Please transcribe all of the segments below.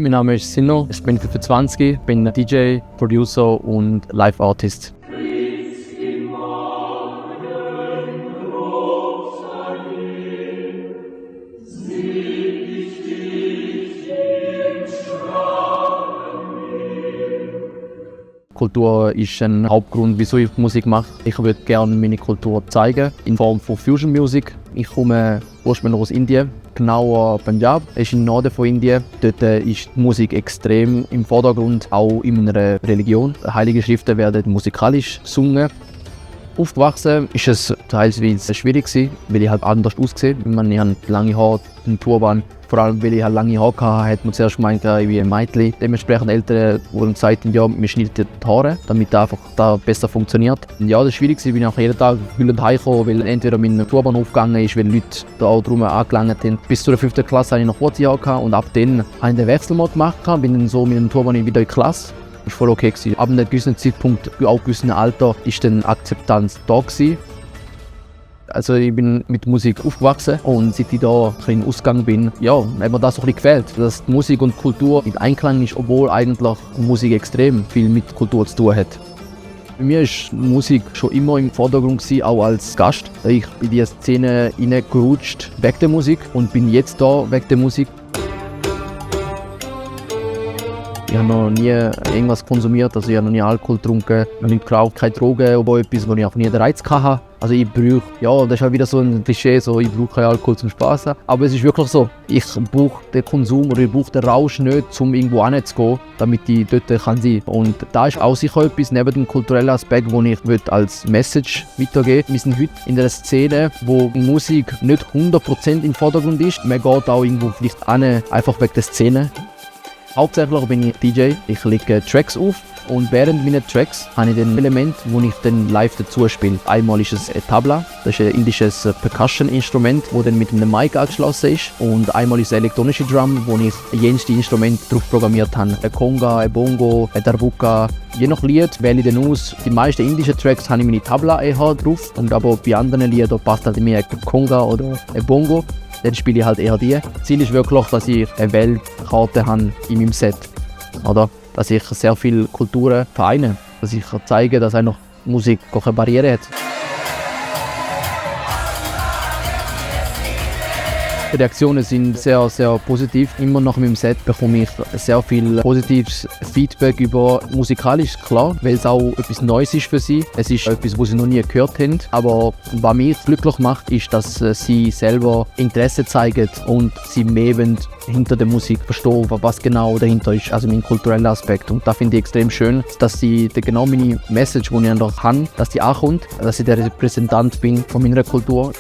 Mein Name ist Sinno, ich bin 25, bin DJ, Producer und Live-Artist. Kultur ist ein Hauptgrund, wieso ich Musik mache. Ich würde gerne meine Kultur zeigen, in Form von Fusion Music. Ich komme ursprünglich aus Indien, genauer Punjab, ist im Norden von Indien. Dort ist die Musik extrem im Vordergrund, auch in einer Religion. Heilige Schriften werden musikalisch gesungen. Aufgewachsen ist es teilweise schwierig gewesen, weil ich halt anders aussehe. Ich habe lange Haare, einen Turban. Vor allem, weil ich halt lange Haare hatte, hat man zuerst gemeint, ich bin ein Mädchen. Dementsprechend Eltern wurden gesagt, ja, wir schneiden die Haare, damit einfach da besser funktioniert. Ja, das war schwierig, bin ich auch jeden Tag wütend heimgekommen, weil entweder mein Turban aufgegangen ist, weil Leute da auch drum angelangt haben. Bis zur 5. Klasse hatte ich noch kurze Haare und ab dann habe ich den Wechsel mal gemacht, bin dann so mit dem Turban wieder in die Klasse. Das war voll okay. Ab einem gewissen Zeitpunkt, auch einem gewissen Alter, ist dann Akzeptanz da gewesen. Also ich bin mit Musik aufgewachsen und seit ich da in den Ausgang bin, ja, hat mir das so ein bisschen gefällt, dass die Musik und Kultur in Einklang ist, obwohl eigentlich Musik extrem viel mit Kultur zu tun hat. Bei mir war Musik schon immer im Vordergrund, auch als Gast. Ich bin in die Szene hineingerutscht wegen der Musik und bin jetzt da wegen der Musik. Ich habe noch nie irgendwas konsumiert, also ich habe noch nie Alkohol getrunken, noch nicht geraucht, keine Drogen, aber etwas, wo ich auch nie den Reiz hatte. Also ich brauche, ja, das ist halt wieder so ein Klischee, so ich brauche keinen Alkohol zum Spaß haben. Aber es ist wirklich so, ich brauche den Konsum oder ich brauche den Rausch nicht, um irgendwo hinzugehen, damit ich dort sein kann. Und da ist auch sicher etwas, neben dem kulturellen Aspekt, den ich als Message weitergeben will. Wir sind heute in einer Szene, wo Musik nicht 100% im Vordergrund ist. Man geht auch irgendwo vielleicht hin, einfach wegen der Szene. Hauptsächlich bin ich DJ, ich lege Tracks auf und während meiner Tracks habe ich ein Element, das ich dann live dazu spiele. Einmal ist es ein Tabla, das ist ein indisches Percussion-Instrument, das dann mit einem Mic angeschlossen ist. Und einmal ist es ein elektronische Drum, wo ich jedes Instrument drauf programmiert habe. Ein Conga, ein Bongo, ein Darbuka. Je nach Lied wähle ich dann aus. Die meisten indischen Tracks habe ich meine Tabla eher drauf, und aber bei anderen Liedern passt halt mehr ein Conga oder ein Bongo. Dann spiele ich halt eher die. Ziel ist wirklich, dass ich eine Weltkarte habe in meinem Set. Oder? Dass ich sehr viele Kulturen vereine. Dass ich zeige, dass einfach Musik keine Barriere hat. Die Reaktionen sind sehr, sehr positiv. Immer nach meinem Set bekomme ich sehr viel positives Feedback über musikalisch, klar, weil es auch etwas Neues ist für sie. Es ist etwas, was sie noch nie gehört haben. Aber was mich glücklich macht, ist, dass sie selber Interesse zeigen und sie mehr hinter der Musik verstehen, was genau dahinter ist, also mein kultureller Aspekt. Und da finde ich extrem schön, dass sie genau meine Message, die ich einfach habe, dass die ankommt, dass ich der Repräsentant bin von meiner Kultur.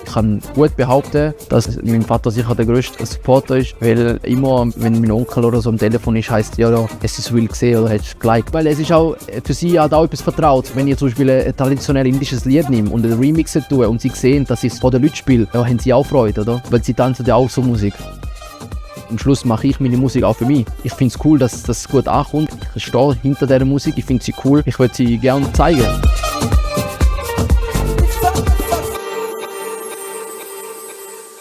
Ich kann gut behaupten, dass mein Vater sicher der grösste Supporter ist, weil immer, wenn mein Onkel oder so am Telefon ist, heisst ja, es ist real gesehen oder hast du geliked. Weil es ist auch für sie halt auch etwas vertraut. Wenn ich zum Beispiel ein traditionell indisches Lied nehme und einen Remix tue und sie sehen, dass ich es vor den Leuten spiele, ja, haben sie auch Freude, oder? Weil sie tanzen ja auch so Musik. Am Schluss mache ich meine Musik auch für mich. Ich finde es cool, dass das gut ankommt. Ich stehe hinter dieser Musik, ich finde sie cool, ich würde sie gerne zeigen.